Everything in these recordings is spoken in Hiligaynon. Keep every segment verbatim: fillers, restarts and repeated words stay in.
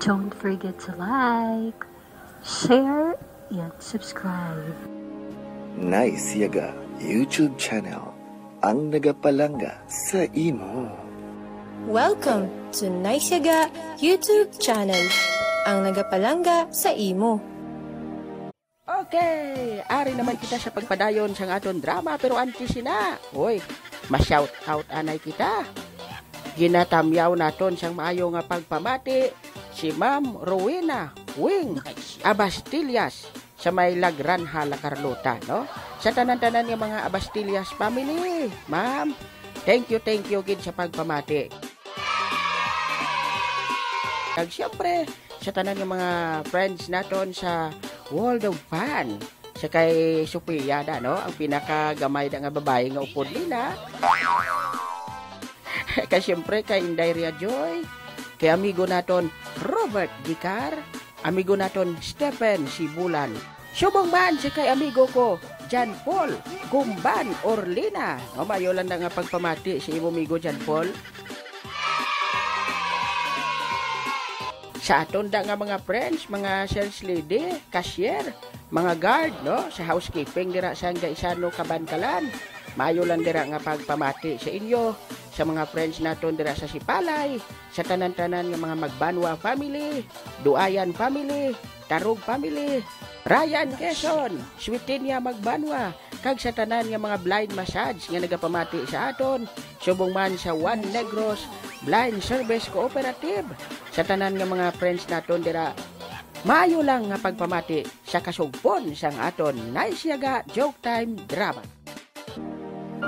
Don't forget to like, share, and subscribe. Nice Yaga YouTube channel, ang nagapalangga sa imo. Welcome to Nice Yaga YouTube channel, ang nagapalangga sa imo. Okay, ari naman kita sa pagpadayon sang aton drama, pero antes sina, hoy, ma-shout out anay kita. Ginatamyaw naton sang maayo nga pagpamati si Ma'am Rowena Wing Abastillas sa may Lagranha, La Carlota, no? Sa tanan-tanan nga mga Abastillas family, ma'am, thank you, thank you gid sa pagpamati. Kag siyempre, sa tanan nga mga friends naton sa World of Fun, sa kay Sophia da, no? Ang pinakagamay da nga babae nga upod nila. Kay siyempre kay Inday Ria Joy, kay amigo naton Robert Dicar, amigo naton Stephen Sibulan. Subong man sa kay amigo ko, John Paul Gumban Orlina. Mamayo lang na nga pagpamati sa imo amigo, John Paul. Sa aton da nga mga friends, mga sales lady, cashier, mga guard, no, sa housekeeping dira sa Gaisano, Kabankalan. Maayo lang dira nga pagpamati sa inyo, sa mga friends naton dira sa Sipalay, sa tanan-tanan nga mga Magbanwa family, Duayan family, Tarog family, Ryan Quezon, Switinia Magbanwa, kag sa tanan nga mga blind massage nga nagapamati sa aton, subong man sa One Negros Blind Service Cooperative, sa tanan nga mga friends naton dira, maayo lang nga pagpamati sa kasugpon sang aton Nice Yaga Joke Time Drama.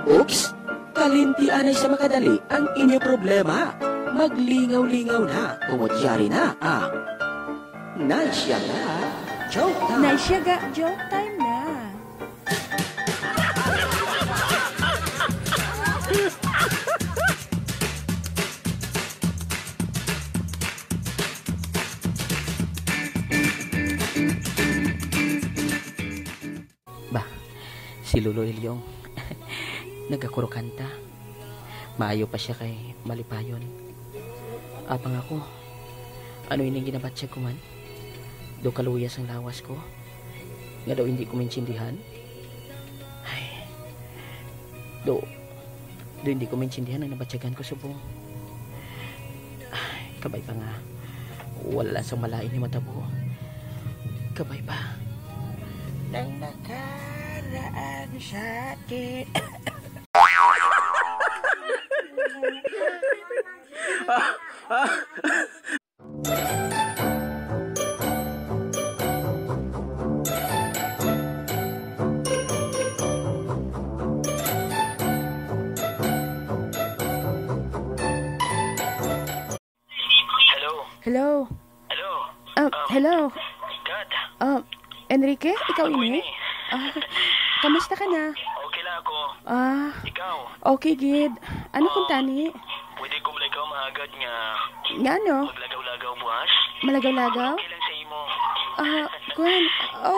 Oops! Kalimti anay sa makadali ang inyo problema. Maglingaw-lingaw na, tungod yari na ang Nice Yaga Joke Time. Nice Yaga Joke Time na. Ba, si Lolo Ilyong, nagakurukanta. Maayo pa sia kay malipayon. Apang ako, ano ining ginabatyag ko man? Daw kaluyas ang lawas ko, nga daw hindi ko maintindihan. Ay, daw, daw hindi ko maintindihan ang nabatyagan ko subong. Ay, kabay pa nga. Wala lang sang malain ni matabo. Kabay pa. Nang nakaraan sa atin. Hello. Hello. Hello. Ah, Um, hello. Kat. Ah, Enrique, ikaw Ako ini? ini. Ah, kamusta ka na? Okay lang ako. Ah, Ikaw? Okay gid. Ano kung Um, tani? Pwede ko bala ikaw mahagad nga Nga ano? Maglagaw-lagaw buwas? Malagaw-lagaw? Okay lang sa imo. Ah, kwan.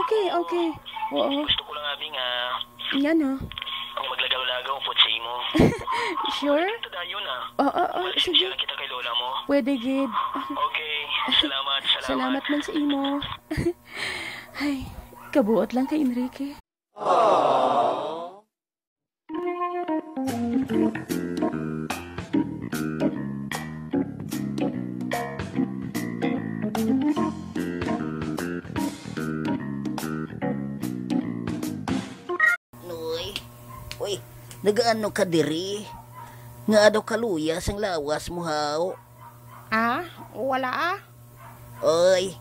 Okay, okay. Oo. Gusto ko lang abi nga Nga ano? Ang maglagaw-lagaw po sa imo. Sure? Ito dayon, ah. Oo, oo, Malasing sige. Siya kita kay lola mo. Pwede gid. Okay, salamat, salamat. Salamat man sa imo. Ay, kabuot lang kay Enrique. Noy, uy, nagaano ka diri? Nga daw kaluya sang lawas mo, haw? Ah, wala ah. Oy,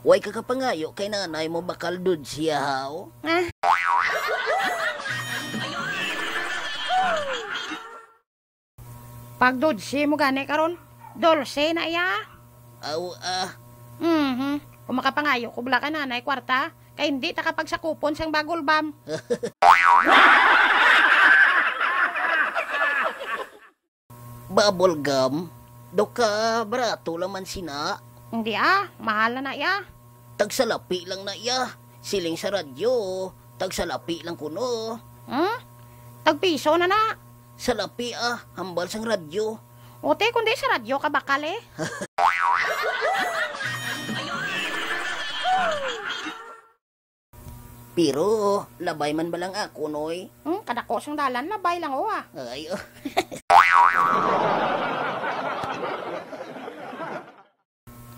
way ka kapangayo kay nanay mo bakal dud siya, haw? Ah. Pag dudsi mo gani karon, dulce na iya. Aw, ah. Mhm. Kung makapangayo ko bala kay nanay kwarta, kay hindi ta kapagsakupon sang bagol bam. Bubble gum? Daw ka barato lang man sina. Hindi ah, mahal na na iya. Tagsalapi lang na iya. Siling sa radyo, tagsalapi lang kuno. Hmm? Tagpiso na na. Salapi ah, hambal sang radyo. Uti, kundi sa radyo ka bakal eh. Pero labay man bala ang akon, oy. Hmm, kadako sang dalan, labay lang, oh, ah. Ay, oh.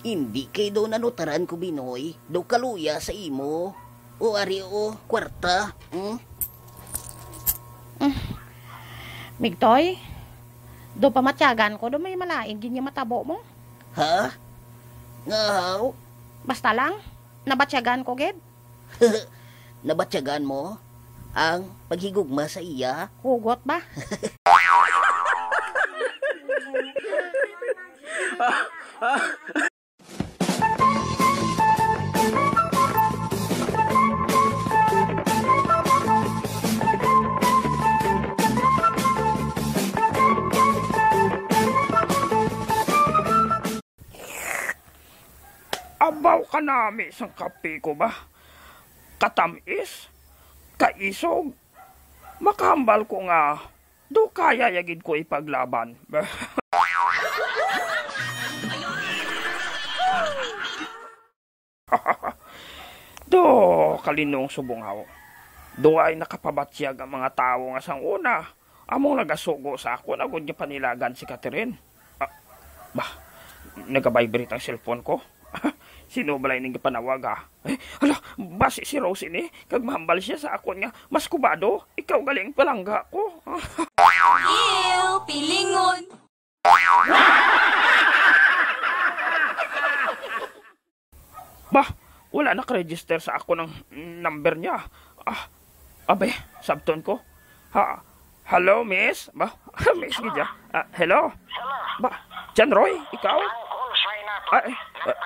Indi kay daw nanutaran ko, Binoy. Daw kaluya sa imo. O, ari, o, kwarta. Hmm? Mm. Migtoy, daw pamatyagan ko, daw may malain gid nga matabo mo. Ha? Nga haw? Basta lang, nabatyagan ko gid. Nabatyagan mo ang paghigugma sa iya? Hugot ba? Abaw kanami sang kape ko ba? Katam-is, kaisog, makahambal ko nga do kaya ya gid ko ipaglaban. Do, kalinong subong haw. Do ay nakapabatyag ang mga tawo nga sang una, among nagasugo sa akon agud nga panilagan si Catherine. Ah, bah, nagabibrate ang cellphone ko. Sino bala ining gipanawag, ha? Eh, hala, basi si Rose ini, kag mahambal siya sa akon nga mas kubado, ikaw gali ang palangga ko. Ew, pilingon. Bah, wala naka-register sa akon ang number niya. Ah, abe, sabton ko. Ha, hello, miss? Ba? Miss gid ya. Ah, hello? Hello. Ba, John Roy, ikaw? Ang call sign nato. Ah, eh, ah,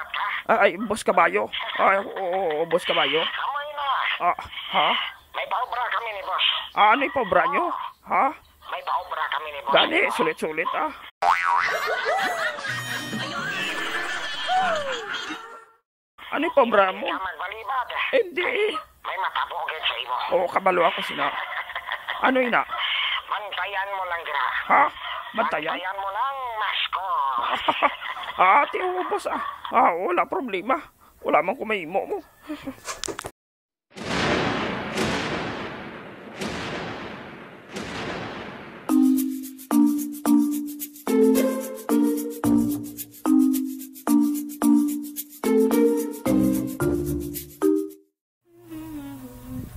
ah, ay, Boss Kabayo. Ay, oo, oo, Boss Kabayo. Amo na. Ah, ha? May paobra kami ni boss. Ah, ano yung paobra nyo? Ha? May paobra kami ni boss. Gani, sulit-sulit, ah. Ano yung paobra mo? Hindi ka magbalibad. Hindi. May matabo gid sa imo. Oo, kabalo ako sina. Ano ina? Bantayan mo lang dira. Ha? Bantayan? Bantayan mo lang, masko. Ah, ate, ubos ah. Ah, wala problema. Wala man ko mahimo mo.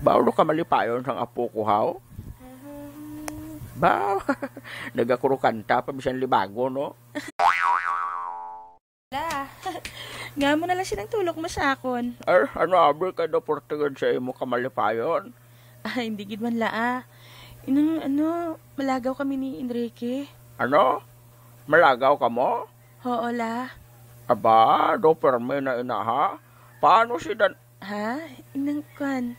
Baw, ano ka malipayon sang apo ko, haw? Baw, nagakurukanta pa bisan libago, no? La, nga mo na lang silang tulok mo sa akon. Er, ano, abi, kay daw porte gid sa imo kamalipayon? Ah, hindi gid man la, ah. Inang, ano, malagaw kami ni Enrique. Ano? Malagaw kamo? Oo, la. Aba, daw permi na ina, ha? Paano si Dan- Ha? Inang kwan.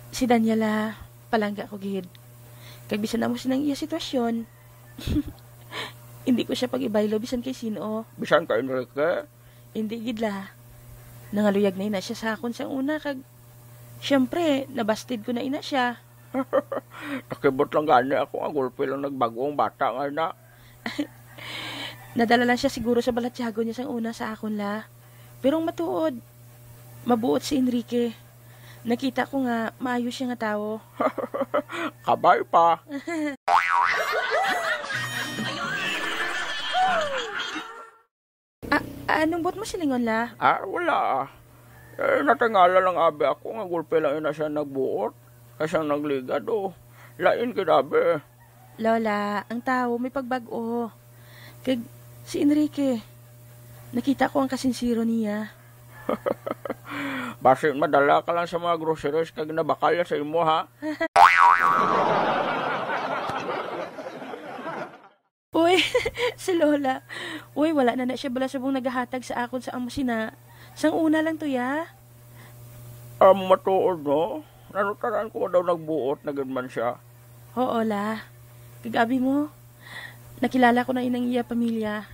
Si Daniela, palangga ko gid. Kag bisan amo sina ang iya sitwasyon, hindi ko siya pag-ibaylo bisan kay sin-o. Bisan kay Enrique? Hindi gid la. Nangaluyag na ina siya sa akon sang una kag, siyempre, nabasted ko na ina siya. Nakibot lang gani ako nga gulpi lang nagbag-o ang bata nga ina. Nadala lang siya siguro sa balatyagon niya sang una sa akon, la. Pero ang matuod, mabuot si Enrique. Nakita ko nga maayo siya nga tawo. Kabay pa. Ah, anong buot mo silingon, la? Ah, wala, ah. Eh, natingala lang abi ako nga gulpi lang ina siya nagbuot, kay sang nagligad, oh. Lain gid abi. Lola, ang tawo may pagbag-o. Kag si Enrique, nakita ko ang kasinsero niya. Basin madala ka lang sa mga groceries kag nabakal sa imo, ha? Uy, si Lola. Uy, wala na na siya bala subong nagahatag sa akon sa amo sina. Sang una lang to, ya. Amo matuod, no? Nanutaran ko daw nagbuot na gid man siya. Oo, la. Kag abi mo, nakilala ko na inang iya pamilya.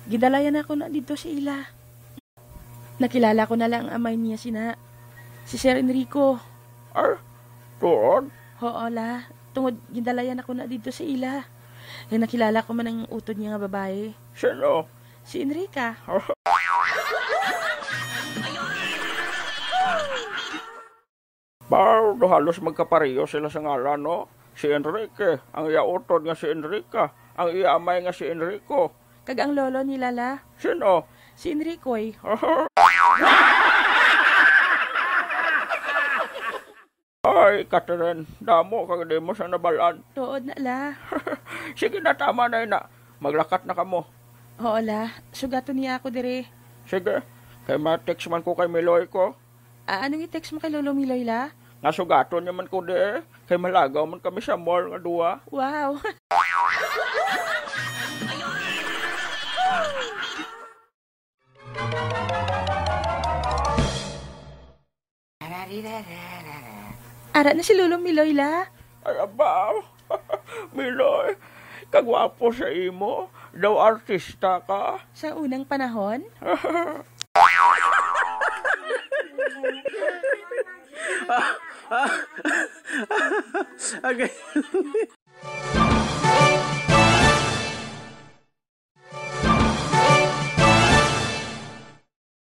Gidalayan ako na dito sa ila. Nakilala ko na lang ang amay niya sina, si Sir Enrico. Ay, tuod? Oo, la. Tungod gindalayan ako na dito sa ila. Kay nakilala ko man ang utod niya nga babae. Sino? Si Enrica. Pao, do halos magkapareho sila sa ngalan, no? Si Enrique, ang iya utod nga si Enrica, ang iya amay nga si Enrico. Kag ang lolo nila, la? Sino? Si Enricoy. Ay, Catherine, damo kag di mo sa nabalaan. Tuod na, la. Sige na, tama na ina. Maglakat na kamo. Oo, la. Sugaton niya ako diri. Sige. Kay ma-text man ko kay Miloy ko. Ah, anong i-text mo kay Lolo Miloy, la? Nga sugaton niya man ko di eh. Kay malagaw man kami sa mall nga duwa. Wow. Ara na si Lolo Miloy, la. Ay, abaw. Miloy, kagwapo sa imo. Daw artista ka. Sa unang panahon? Agay.